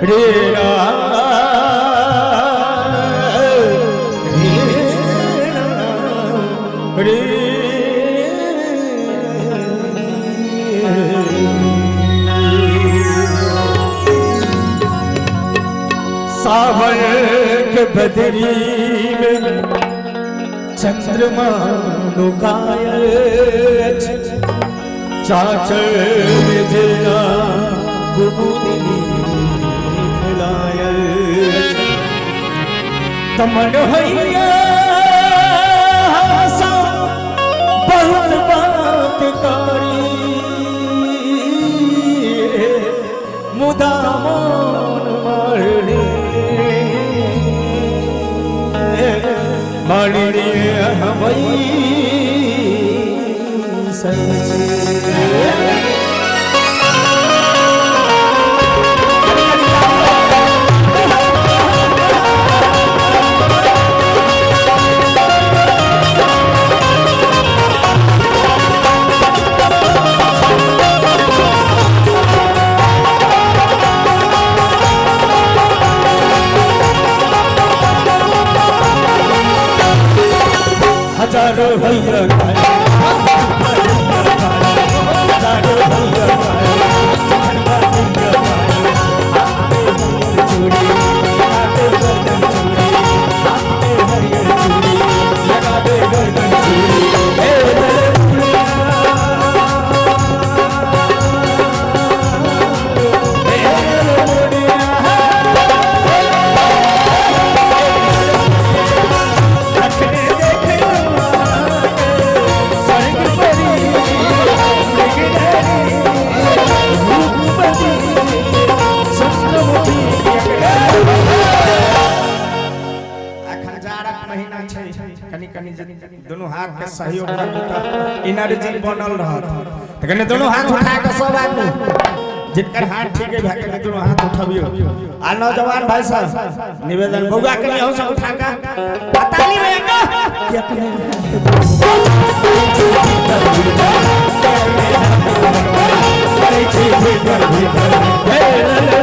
रे रा रे रा रे। सावन के बदरी में चंद्रमा लुकायल अछि, चाचर में जेना कुमुदिनी फुलायल अछि। तमन हैया सा बहुत बात करी, मुदा मोन मारने मारने हवई सच। हजारों भैया हजारों भैया चूड़ी गर्दन चूड़ी हरियर चूड़ी लगा दे गर्दन चूड़ी। अखन जाड़क महीना छै, कनि कनि जे दुनू हाथ के सहयोग करबू तऽ एनर्जी बनल रहत। तऽ कनि दुनू हाथ उठा कऽ सब आदमी, जिनकर हाथ ठीक है, कनि दुनू हाथ उठबियौ। आ नौजवान भाई साहब, निवेदन बौआ, कनि अहूँ सब उठा कऽ आ ताली में का कि अपने करै छी भीतर भीतर हे।